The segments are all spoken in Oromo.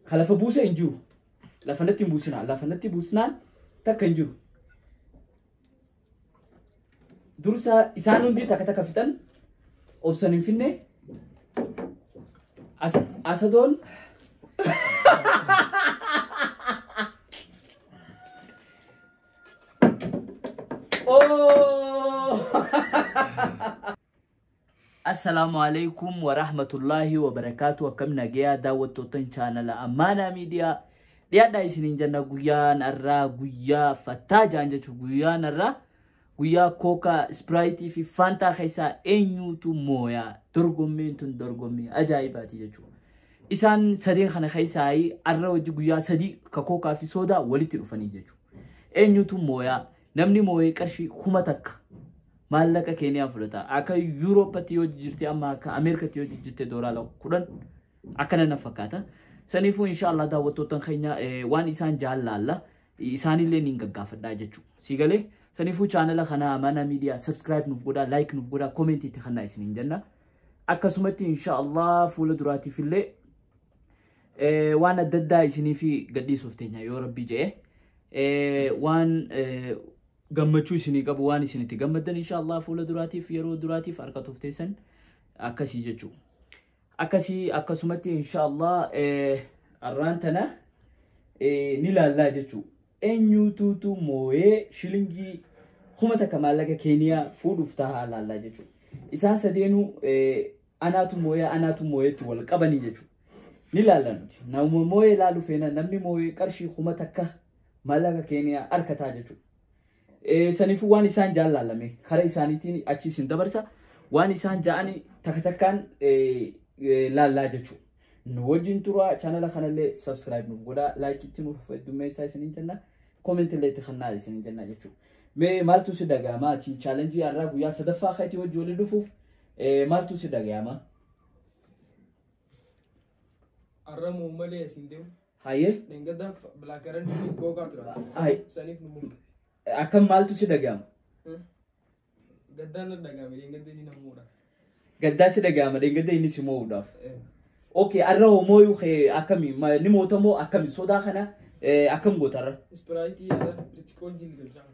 Ka lafa buuse hin jiru. Lafa natti hin buusinaa. Lafa natti buusinaan takka hin jiru. Dursa isaan hundi takka takka fixan obsan hin finne. Asadoon Oh! Assalaamu alaikum wa rahmatullahi wa barakaatu. Akkam nagayaa daawwattootan chaanala Amaanaa Miidiyaa? Dhiyaadhaa isiniin jenna. Guyyaan har'aa guyyaa fattaa jaan jechuudha. Guyyaan har'aa guyyaa kookaa, ispiraayitii fi faantaa keessaa eenyuutu mooyaa? Dorgommiin tun dorgommii ajaa'ibaati jechuudha. Isaan sadeen kana keessaa har'a wajji guyyaa sadii ka kookaa fi soodaa walitti dhufanii jechuudha. Eenyuutu mooyaa? Namni mooyee qarshii 1000 maallaqa Keeniyaa fudhata. Akka Yuurooppatti yoo jijjiirte, amma akka Ameerikatti yoo jijjiirte, $10 akkana na fakkaata. Saniifuu inshaallah daawwattoota keenya waan isaan jaalaalla isaanillee ni gaggaafadhaa jechuudha. Si galee? Saniifuu chaanala kana Amaanaa Miidiyaa subscribe nuuf godhaa, like nuuf godhaa, comment itti kannaa isiniin jenna. Akkasumatti inshaallah fuula duraatiif illee waan adda addaa isinii fi gadhiisuuf teenya yoo rabbii jedhe, waan gammachuu isinii qabu, waan isinitti gammaddan inshaallah fuula duraatiif yeroo duraatiif harkatuuf teessan akkasii jechuudha. Akkasii akkasumatti inshaallah har'aan tana ni laallaa jechuudha. Eenyuutuutu mooyee shilingii 1000 maallaqa Keeniyaa fuudhuuf taa'aa laallaa jechuudha. Isaan sadeenuu anaatu mooyee anaatu mooyeetti wal qabanii jechuudha. Ni laalla nuti. Nama mooyee laalu feena. Namni mooyee qarshii 1000 maallaqa Keeniyaa harkataa jechuudha. Saniifuu waan isaan jaallaalame karaa isaaniitiin achi isin dabarsa. Waan isaan ja'anii takka takkaan laallaa jechuudha. Nu wajjin tura. Chaanala kanallee subscribe nuuf godhaa, like itti nuuf heddummeessaa isiniin jenna, comment illee itti kannaa isiniin jenna jechuudha. Mee maaltu si dhaga'ama ati challenge har'aa guyyaa sadaffaa keetii wajji waliin dhufuuf maaltu si dhaga'ama? Har'a moo malee asiin deemu. Hayyee. Dheengadda blackcurrant fi kookaa tura. Ay. Saniif nu muka. Akkam, maaltu si dhaga'ama? Gaddaan na dhaga'ame dheengadda inni namuudha. Gaddaa si dhaga'ama dheengadda inni si moo'uudhaaf. Okay, har'a hoo mooyuu kee akkami? Ni moota moo akkami? Sodaa kana akkam goota har'a? Ispiraayitii irra birciqoo jilgamsaa.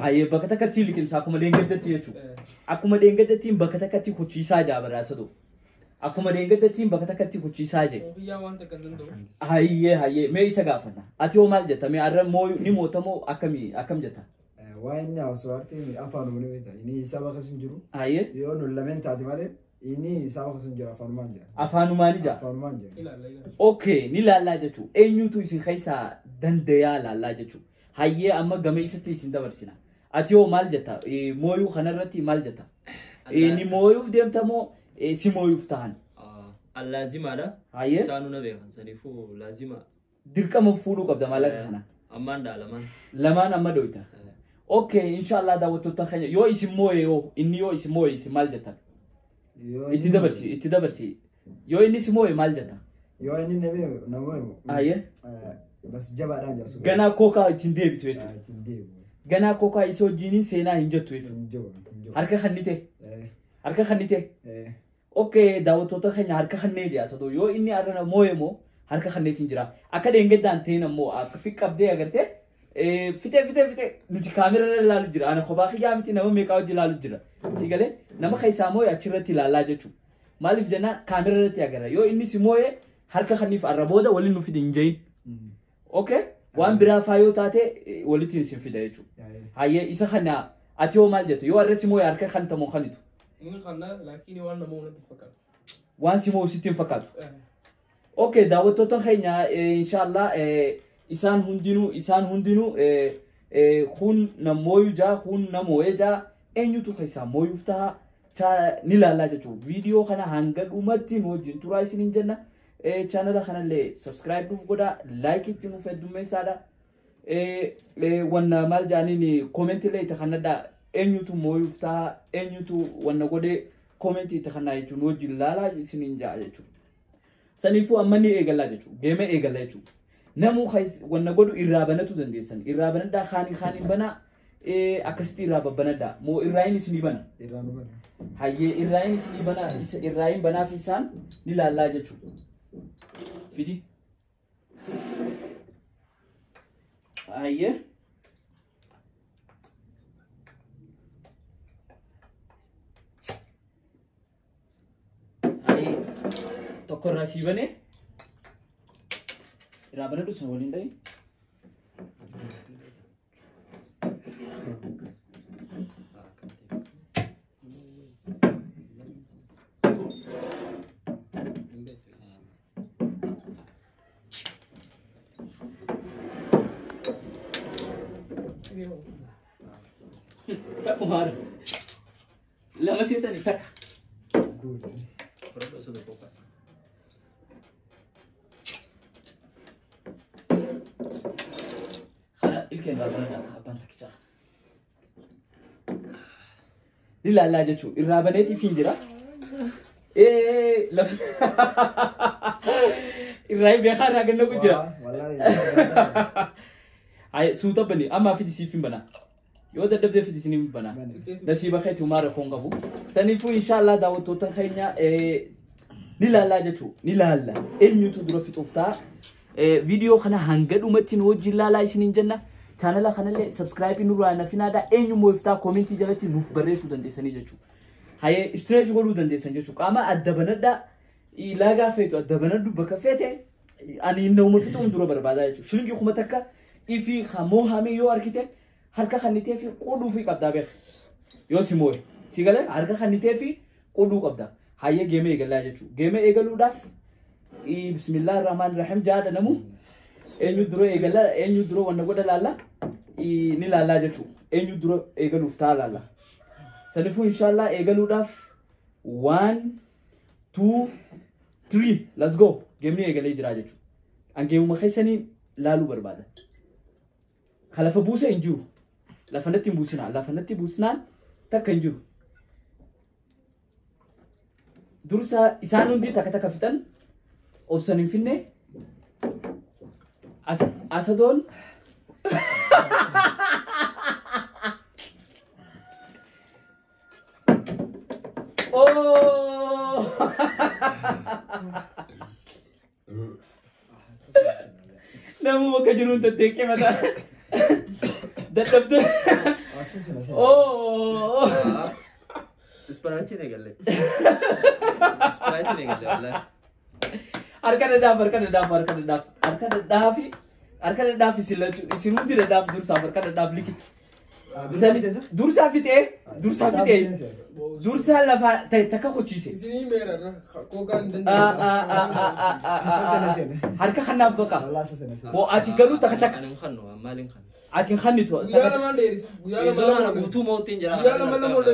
Hayyee, bakka takkatti liqimsa akkuma dheengaddatti jechuudha. Akkuma dheengaddattiin bakka takkatti kuchiisaa jaa badhaasatu. Akkuma dheengaddattiin bakka takkatti kuchiisaa jee. Kiyyaa waan takka hin danda'u. Hayyee, mee isa gaafanna. Ati hoo maal jetta? Mee har'a mooyuu ni moota moo akkamii akkam jetta? Waa inni haasawaa afaan ni beekta. Inni saba keessa hin jiru. Hayyee. Yoo nu lameen taate malee inni saba keessa hin jiru, afaanumaan jira. Afaanumaani jaa. Afaanumaan jira. Ilaalla ilaalla. Okay, ni laallaa jechuudha. Eenyutu isin keessaa dandayaa laallaa jechuudha. Hayyee, amma gama isatti isin dabarsina. Ati hoo maal jetta? Mooyuu kanarratti maal jetta? Ni mooyuuf deemta moo si mooyuuf ta'an? Allaazimaadha. Hayyee. Isaanuu na beekan, saniifuu laazima. Dirqama fuudhuu qabda maallaqa kana. Ammaan dhaa lamaan. Lamaan amma dhoyta. Okay, inshallah daawwattoota keenya, yoo isin mooye, yoo inni yoo isin mooye isin maal jettan? Yoo Itti dabarsi, itti dabarsi. Yoo inni si mooye maal jetta? Yoo inni na mooye. Hayyee. Bas jabaadhaan jaasu. Ganaa kookaa ittiin deebitu jechuudha. Ittiin deebi'u. Ganaa kookaa isa wajjiniin seenaa hin jettu jechuudha. Hin jiru. Hin jiru. Harka kannite. Harka kannite. Eh. Okay, daawwattoota keenya, harka kannee jira. Sadoo yoo inni har'a mooye moo harka kanneetiin jira. Akka dheengaddaan ta'in ammoo akka fi qabdee agartee fitee fitee fitee nuti kaamera irra ilaalu jira. Ana kophaa kiyyaa miti, nama meeqaa wajji ilaalu jira. Si galee? Nama keessaa mooye achirratti ilaalaa jechuudha. Maaliif jennaan kaamera irratti agarra. Yoo inni si mooye harka kanniif arra booda waliin nu fide hin jehin. Okay? Waan biraa faa yoo taate walitti isin fida jechuudha. Hayyee, isa kana ati hoo maal jettu? Yoo arra si mooye harka kantamoo kanitu? Inni kana laakiin waan nama natti fakkaatu. Waan si moo'u sitti hin fakkaatu. Okay, daawwattoota keenya, inshallah isaan hundinuu kun na mooyu jaa, kun na moo'ee jaa, eenyutu keessaa mooyuuf ta'a ni laallaa jechuudha. Viidiyoo kana hanga dhumatti nu wajjin turaa isiniin jenna. Chaanala kanallee subscribe nuuf godhaa, like itti nuuf heddummeessaadha. Wanna maal jedhaniin comment illee itti kannadhaa, eenyutu mooyuuf ta'a, eenyutu wanna godhee comment itti kannaa jechuun nu wajjin laalaa isiniin jaa jechuudha. Saniifuu amma ni eegallaa jechuudha. Geema eegalla jechuudha. Namuu wanna godhu irraa banatu dandeessan. Irraa banadhaa, kaanii kaaniin banaa, akkasitti irraa babbanadhaa. Moo irraa inni isinii bana? Irraa nu bana. Hayyee, irraa inni isinii bana, irraa hin banaaf isaan ni laallaa jechuudha. Fidi. Hayyee. Hayyee. Tokko irraa sii banee. Irraa banadhu sana waliin ta'e. Takkumaara. Lama seetanii takka. Fudhadhu osoo tokko qofa. Kana ilkeen irraa banadha abbaan takkichaa. Ni laallaa jechuun irraa baneetiif hin jira. Lama irraa beekaa irraa ganna kun jira. Wallaahi. Haye suuta bani amma fidi siif hin bana. Yoo dadhabdee fidi isin hin bana. Nasiiba keetii homaa rakkoon qabu. Saniifuu inshaallah daawwattoota keenya ni laallaa jechuun ni laalla. Eenyutu dura fixuuf ta'a. Viidiyoo kana hanga dhumatti nu wajjin laalaa isiniin jenna. Chaanala kanallee subscribe nurraa nafinaadha. Eenyummoo iftaa koomentii jalatti nuuf barreessuu dandeessanii jechuudha. Haye stretch godhuu dandeessan jechuudha. Qaama adda banadhaa. Ilaagaa feetu adda banadhu bakka feete ani nama fixuun dura barbaadaa jechuudha. Shilingii 1000 ifi hamoo hamee yoo argite harka kannitee fi quduu fi qabdaa beek. Yoo si moo'e si galee harka kannitee fi quduu qabda. Hayyee geemee eegalaa jechuudha. Geemee eegaluudhaaf bismillah rahmaan rahim jaadha namu eenyu dura eegala eenyu dura wanna godha laalla ni laallaa jechuudha. Eenyu dura eegaluuf ta'a laalla. Saniifuu inshaallah eegaluudhaaf 1 2 3 let's go. Geemni eegalee jira jechuudha. An geemuma keessanii laaluu barbaada. Kalafa buuse hin jiru. Lafa natti hin buusinaa. Lafa natti buusinaan takka hin jiru. Dursa isaan hundi takka takka fixan obsan hin finne. Asadoon Oh! Namu bakka jiruun tatteeqee mataa. Dadhabde. Oh! Isparaatiin eegalle. Isparaatiin eegalle wallaahi. Harka dhadhaaf harka dhadhaaf harka dhadhaaf harka dhadhaafi harka dhadhaaf isin lachuu isin hundi dhadhaaf dursaaf harka dhadhaaf likitti. Dursaa fixee dursaa fixee dursaa lafa ta'e takka kochiise. Isinii meerarra kookaan hin danda'u. Harka kanaaf bakka. Moo ati garuu takka takka. Ani hin kannu maaliin kannu. Ati hin kannitu. Guyyaa lamaan dheerisa. Guyyaa Seezoon lama guutuu mootiin jira. Guyyaa lama lama ol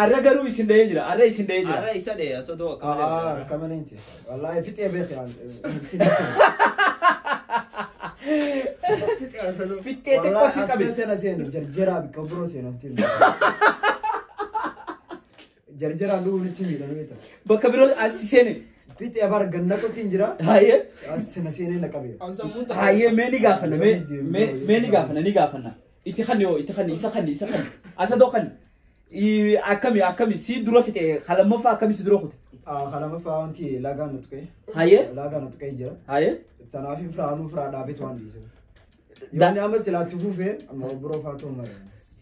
Arra garuu isin dhahee jira. Arra isin dhahee jira. Arra isa dhahee asodoo akka malee. Akka malee inti. Wallaahi fixee beekee. Fixee xiqqoo si qabe. Seena seena jarjaraa bikka biroo seenantiin. Jarjaraan dhuguun si miidha nu beekta. Bakka biroo as seene. Fixee bara ganna qotiin jira. Hayyee. As seena seenee na qabe. Hayyee mee ni gaafanna mee ni gaafanna ni gaafanna. Itti kanni hoo itti kanni isa kanni isa kanni asadoo kanni. Akkami akkami si dura fixee kalammaffaa akkami si dura kute. Kalammaffaa wanti laagaan na tuqee. Hayyee. Laagaan na tuqee jira. Hayyee. Tanaaf firaanuu firaa dhaabetu waan dhiise. Yoonni amma silaatti fufee amma biroo faatu mara.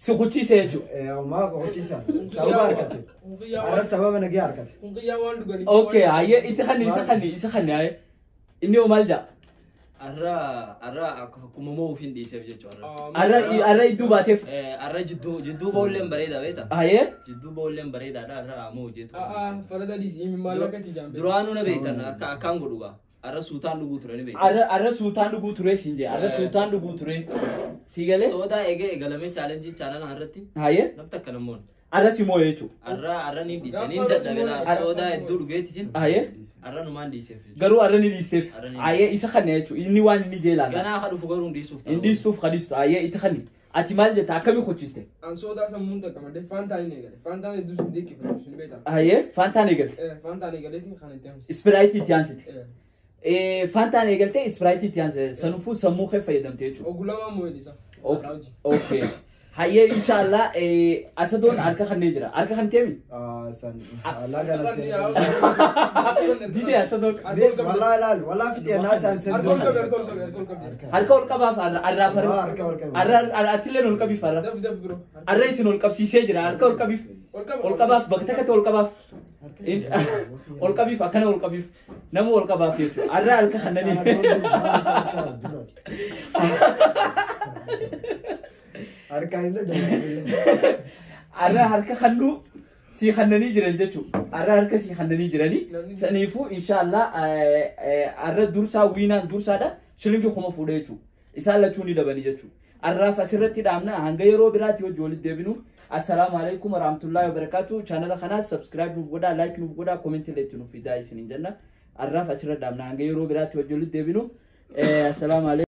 Si kuchiise jechuudha. Ammaa kuchiisa. Sababa harkate. Arra sababa nagee harkate. Kun qiyyaa waan dhuganii. Okay hayyee itti kanni isa kanni isa kanni hayyee. Inni hoo maal ja'a? Arra arra akkuma moo ofiin dhiiseef jechuudha. Arra arra iddoo baateef. Arra jidduu jidduu boolleen bareeda beekta. Hayyee. Jidduu boolleen bareedaadha arra moo hojjetu. Farada dhiisi maallaqa itti jaambe. Duraanuu na beektan akka akkaan godhu gaa. Arra suutaan dhuguu ture ni beektan. Arra arra suutaan dhuguu ture siin jee arra suutaan dhuguu ture. Si galee. Soodaa eegee eegalamee chaalenjii chaanala irratti. Hayyee. Namni takka namoonni. Arra si moo jechuudha. Arra arra ni dhiise ni dadhabela soodaa hedduu dhugeetitiin. Hayyee. Arra numaan dhiiseef. Garuu arra ni dhiiseef. Hayyee isa kanne jechuudha inni waan inni jee laala. Ganaa ka dhufu garuu hin dhiisuuf. Hin dhiistuuf ka dhiistu hayyee itti kanni. Ati maal jetta akkamii kochiste? An soodaa sammuun takka faantaan hin eegale. Faantaan hedduu sun deekkifatu sun beekama. Hayyee faantaan eegalte. Faantaan eegaleetiin kan itti aansite. Ispiraayitii itti aansite. Faantaan eegaltee ispiraayitii itti aansite. Sanuufuu sammuu kee fayyadamte jechuudha. Ogulamaa moo elisa. Okay. Hayyee inshaallah asadoon harka kannee jira. Harka kan teemi? San laga na seen. Dide asadoon. Bees wallahi laal wallahi fiti naa isaan seen. Harka ol qabi, harka ol qabi, harka ol qabi. Harka ol qabaaf arraa fara. Harka ol qabi. Arraa atilleen ol qabiif arra. Daf daf bro. Arra isin ol qabsiisee jira. Harka ol qabiif. Ol qaba. Ol qabaaf bakka takkatti ol qabaaf. Ol qabiif akkana ol qabiif. Nama ol qabaaf jechuudha. Arraa harka kannanii. Harkaan illee jala. Arraa harka kannuu sii kannanii jiran jechuudha. Arraa harka sii kannanii jiranii. Saniifuu inshaallah arra dursaa wiinaan dursaadha. Shilingi 1000 fuudhee jechuudha. Isaan lachuu ni dabanii jechuudha. Arraaf asirratti dhaabna hanga yeroo biraatti hojii walitti deebinu. Assalaamu alaikum warahmatullahi wabarakatuh. Chaanala kanaas subscribe nuuf godhaa, like nuuf godhaa, comment illee itti nuuf fidaa isiniin jenna. Arraaf asirra dhaabna hanga yeroo biraatti hojii walitti deebinu. Assalaamu alaikum.